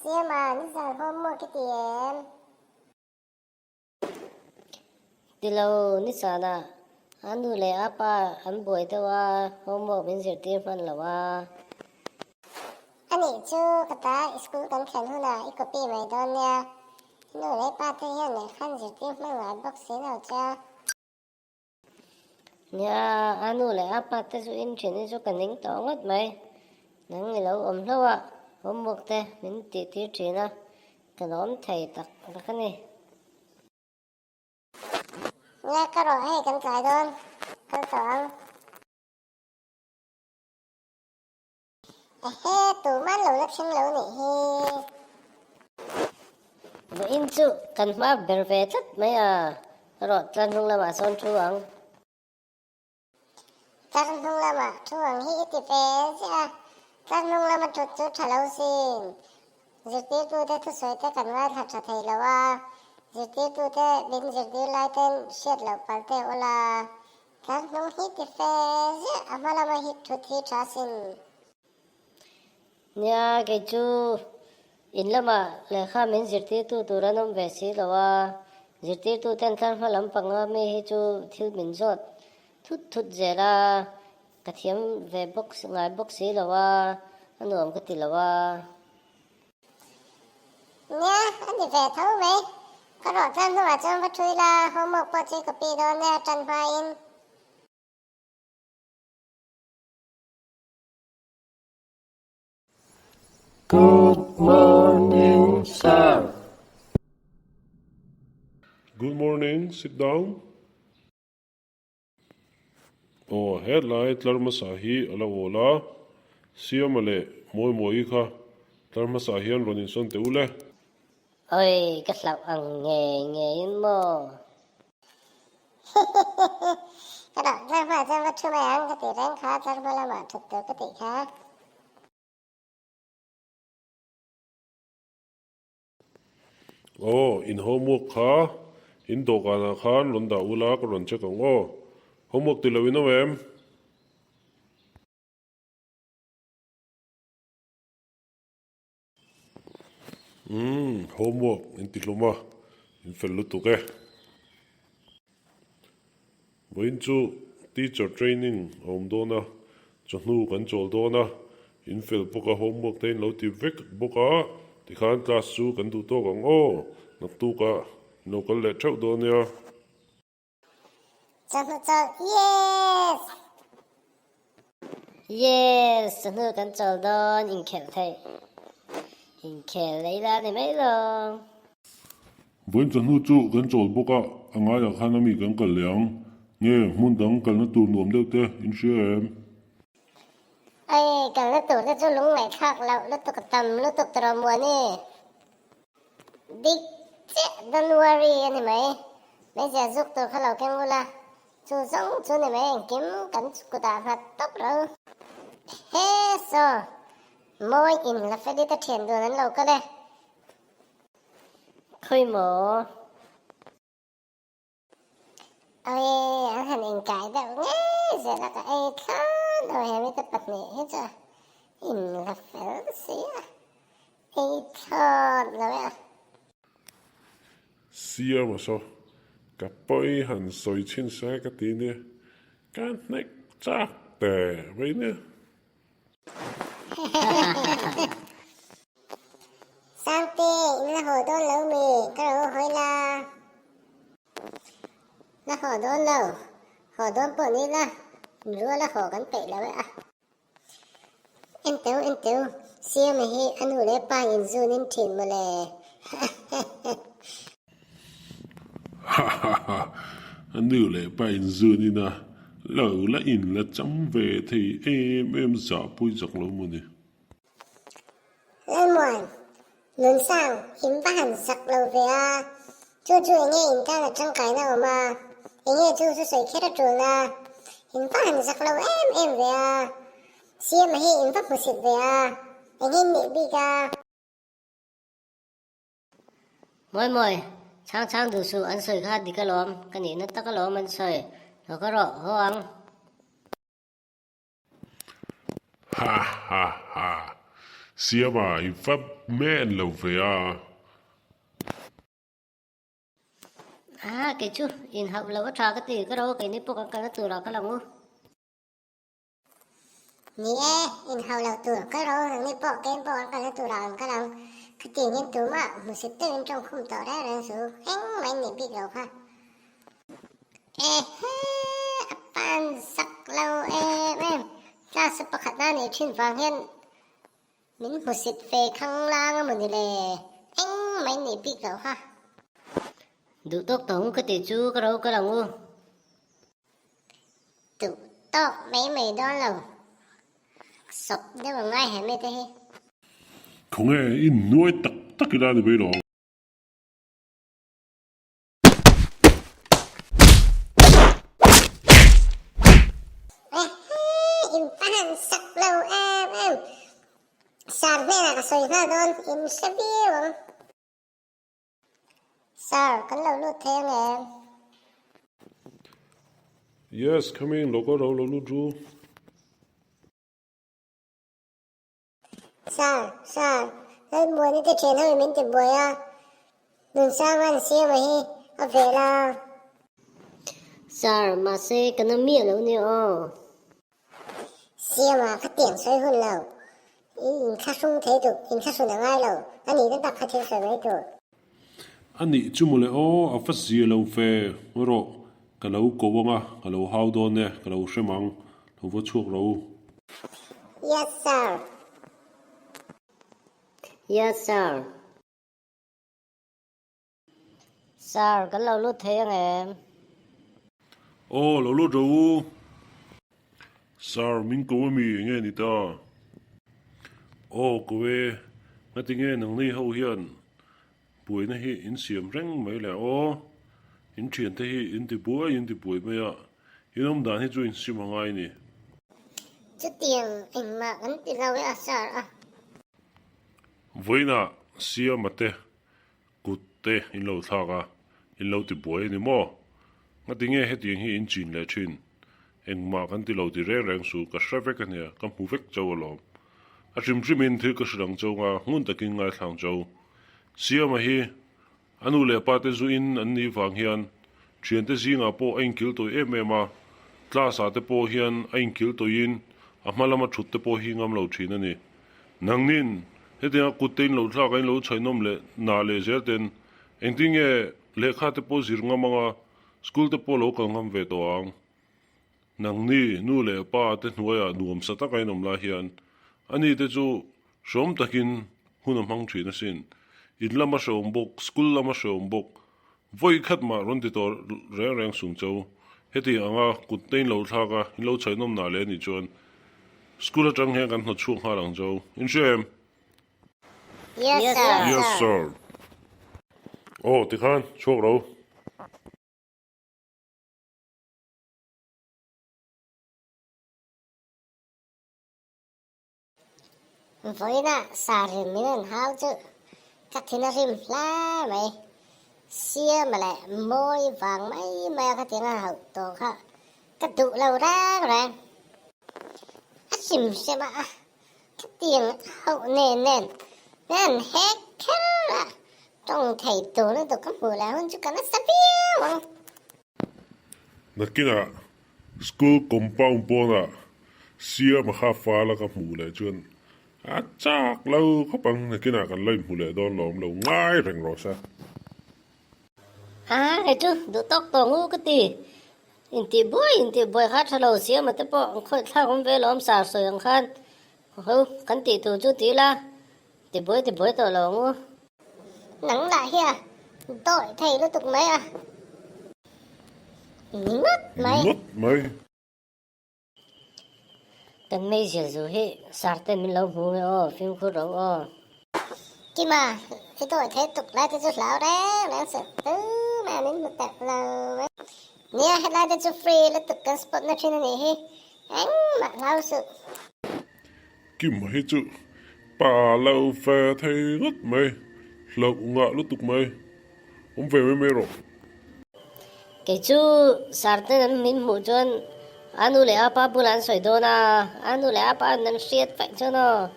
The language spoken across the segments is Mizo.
Siama, nizan homework i ti em? Ti lo, nizanah a nu leh a pa an buai deuh a, homework min zirtir hman lo a. A nih chu ka ta i school kan thlen hunah i copy mai dawn nia. I nu leh i pa te hian lehkha an zirtir hman ngai bawk si lo che a. Nia, a nu leh a pa te chu in thin hi chu ka ning tawh ngawt mai. Nang i lo awm hlauh a, homework te min tih tir thin a, ka lawm thei tak tak a ni. Nia, ka rawh hei kan tlai dawn, kal tawh ang. Ehe, tuman lo la thleng lo nih hi. Vawiin chu kan hma ber ve tlat mai a, rawh tlar hnung lamah sawn thu ang. Tlar hnung lamah thu ang hi i ti ve ziah a, tlar hnung lama thut chu tha lo sin. Zirtirtute thusawi te kan ngaithla tha thei lo a, zirtirtute min zirtir lai ten hriat loh palh te ula, Tlar hnung hi ti fe ziah a hma lama hi thut hi tha sin. Nia kei chu in lamah lehkha min zirtirtu tur an awm ve si lo a, zirtirtu ten tlar hma lam panga mi hi chu thil min zawt thut thut zel a, ka thiam ve bawk ngai bawk si lo a, a nuam ka ti lo a. Nia, a ni ve tho mai. Ka rawh tlang hnuah chuan va ṭhui la, homework pawh chu i copy dawn nia ṭan hmain. Good morning sir. Good morning, sit down. Aw hetlai tlar hmasa hi a lo awl a, Siama leh Mawimawii kha tlar hmasa hian rawn insawn teh u le. Oi ka hlauh ang ngei ngeiin maw? Hihihihi ka dah tlar hma chuan va thu mai ang ka tih reng kha tlar hma lamah thut tur ka tih kha. Aw, in homework kha in dawhkanah khan rawn dah ula ka rawn check ang aw. Homework ti lo in awm em? Umm, homework in ti hlawm a, in fel lutuk e. Vawiin chu teacher training a awm dawn a, chawhnu kan chawl dawn a, in fel bawk a homework te in lo ti vek bawk a, tikhan class chu kan duh tawk ang aw, naktuk ah in lo kal leh theuh dawn nia. Chawhnu chawl yes! Yes! Chawhnu kan chawl dawn inkhelh theih inkhel lei la ni mai lo. Vawiin chawhnu chu kan chawl bawk a, a ngaiah khan ami kan kal leh ang. Nge, hmun dang kalna tur nuam deuh te in hria em? Ai, kalna tur te chu lung ngaihthlak loh lutuk a tam lutuk tawh rawh Muani. Dik chiah, don't worry a ni mai. Hmeichhia zuk tur kha lo keng ula, chu zawng chu ni mai engkim kan kutah nghat tawp ro. He saw, mawi in la Feli te thian dun an lo kal e. Khawi maw? Awi, an han inkai deuh ngei zel a, ka ei thlawt lo he mite pahnih hi chu in la fel si a, ei thlawt lo e a. Siama saw, ka pawi han sawi chhin se ka ti nia, ka hnek chak teh mai nia. Sangte, in la haw dawn lo mi? Ka ro hawi la. La haw dawn lo. Haw dawn pawh ni la, rual a haw kan peih lo e a. En teu, en teu, Siama hi a nu leh pa in zun in thin mawle. Ha ha ha, a nu leh pa in zun in a lo la in la cham ve thei em em zah pui chak lo maw ni. Lalmuan, Nunsang, in va han zak lo ve a, chu chu enge in tan a tangkaina awm a, enge chu chu sawi kher a tulna, in va han zak lo em em ve a, CM hi in va hmusit ve a, enge in nih bik a. Mawi mawi, chhang chhang duh suh an sawi kha dik alawm, ka nihna tak alawm an sawi, lo ka rawh, haw ang. Ha ha ha! Siama i va men lo ve a. A, kei chu inhauh lo a tha ka ti, ka ro keini pawh kan kalna turah ka lang u. Ni e, inhauh lo tur ka ro nangni pawh kein pawh kan kalna turah kan kal ang. Khatiang hian tumah hmusit deuhin tawngkhum tawh reng reng suh, engmah in nih bik lo kha. Ehe, a pan zak lo em em. Class a pakhat na nih thin vang hian min hmusit ve khanglang a mawni le, engmah in nih bik lo kha. Duh tawk tawh ang u ka tih chu ka ro kal ang u. Duh tawk mai mai dawn lo, sawp deuh ang ngai he mite hi. Khawnge i nuai tak tak ila ni mai lo. Ehe, in va han sak lo em em. Sir hnenah ka sawi nghal dawn, in hre viau ang. Sir, kan lo lut thei ang em? Yes, come in, lo kal ro, lo lut ru. Sir, sir, Lalmuani te thian ho in min ti buai a, Nunsanga an siam a hi a vel a. Sir, mahse ka na miah lo nia aw. Siam a, ka tiang sawi hun lo. I inthlahrung thei duh, inthlahrun a ngai lo. A nihna tak kha thil sawi mai tur. A nih chu mawle aw, a va zia lo ve rawh. Ka lo ko ang a, ka lo hau dawn e, ka lo hrem ang, lo va chhuak ro. Yes sir. Yes sir. Sir, kan lo lut thei ang em? Aw, lo lut ro u. Sir, min ko ami enge ni ta? Aw, ko e, ngatinge nangni ho hian Buaina hi in siam reng mai le aw, in thiante hi in ti buai in ti buai mai a, in awm dan hi chu in sim a ngai ni. Chutiang engmah kan ti lo e a sir a. Vawiinah Siama te kut te in lo thlak a, in lo ti buai a ni maw? Ngatinge hetiang hi in chin leh thin? Engmah kan ti lo ti reng reng suh, ka hre vek a nia, ka hmu vek chauh alawm. A hrim hrimin thil ka hrilh ang chauh nga, ngun takin ngaithla ang chauh. Siama hi a nu leh pa te zuin an nih vang hian thiante zingah pawh a inkil tawih em em a, class ah te pawh hian a inkil tawihin a hma lama thut te pawh hi ngam lo thin a ni. Nangnin hetianga kut te in lo thlak a in lo chhainawm leh nah leh zel ten engtin nge lehkha te pawh zir ngam anga school te pawh lo kal ngam ve tawh ang. Nangni nu leh pa te hnuaiah nuamsa taka in awm lai hian ani te chu hreawm takin hun a hmang thin asin. In lama hreawm bawk, school lama hreawm bawk, vawi khat mah rawn ti tawh reng reng sung cho. Heti anga kut te in lo thlak a, in lo chhainawm nah leh anih chuan school atang hian kan hnawt chhuak nghal ang cho. In hria em? Yes sir. Yes sir. Aw tikhan chhuak ro. Vawiinah sa rim min rawn hau chu ka thin a rim hle mai. Siama leh mawi vang mai mai a ka ti anga hauh tawh kha ka duh lo reng reng. A hrim hrim a, ka tiang hauh nen nen min rawn hek kher a, tawng thei tur lutuk ka hmuh leh hun chu ka nasa viau ang. Nakinah school compound pawnah Siama kha fal a ka hmuh leh chuan a chak lo khawp ang, nakinah kan la inhmu leh dawn lawm lo ngai reng rawh se. A hei chu duh tawk tawh ngu ka ti, intih buai intih buai kha tha lo Siama te pawh an khawih thlak awm ve lawm sar sawi ang khan ho kan tih tur chu ti ila ti buai ti buai tawh lo ang u. Nang lah hi a dawih thei lutuk mai a. Ni ngawt mai. Ni ngawt mai. Kan meizial zu hi sar te min lo hmu nge aw, fimkhur ro aw. Kima, i dawih thei tuk lai te chu hlau reng reng suh, tumah min hmu tak lo mai. Nia, helai te chu free lutuk kan spot na thin a nih hi, engmah hlau suh. Kima hi chu pa lo ve thei ngawt mai, hlauh ngah lutuk mai. Awm ve mai mai rawh. Kei chu Sarten an min hmuh chuan a nu leh a pa bulah an sawi dawn a, a nu leh a pa an an hriat vaih chuan aw.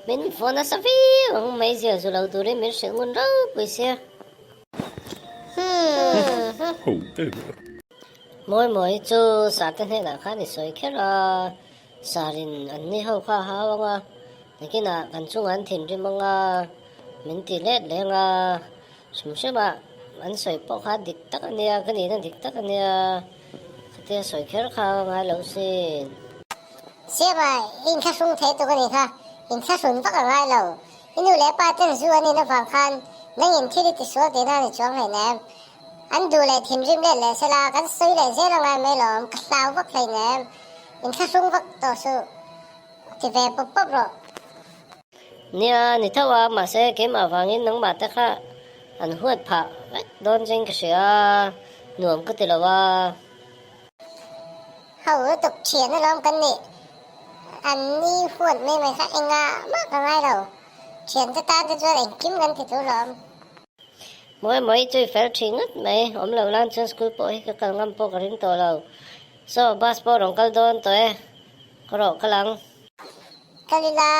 Min vaw nasa viau ang meizial zu lo turin min hrilh ngun ropui sia. Ho em. Mawi mawi chu sarte hnenah khan i sawi kher a, sarin an ni ho kha a hau ang a, nakinah kan chungah an thinrim ang a, min ti let leng a, hrim hrimah an sawi pawh kha dik tak a nia, ka nihna dik tak a nia, khatia sawi kher kha a ngai lo sin. Siama, i inthlahrung thei tuk a nih kha, inthlahrun vak a ngai lo. I nu leh pa ten zu an in avang khan nangin thil i tisual tihna a ni chuang hleinem. An duh leh thinrim let leh sela kan sawi leh zel a ngai mai lawm, ka hlau vak hleinem. Inthlahrung vak tawh suh, ti ve pawp pawp rawh. Nia, ni tho a, mahse keimah vangin nangmah te kha an huat phah vek dawn cheng ka hria a, nuam ka ti lo a. Ho lutuk thian alawm kan nih. An ni huat mai mai kha engah mah ka ngai lo. Thiante tan te chuan engkim kan ti tur lawm. Mawi mawi chu i fel thin ngawt mai. Awm lo lan chuan school pawh hi ka kal ngam pawh ka ring tawh lo. Saw bus pawh rawn kal dawn tawh e. Ka rawh ka lang. Kal ila.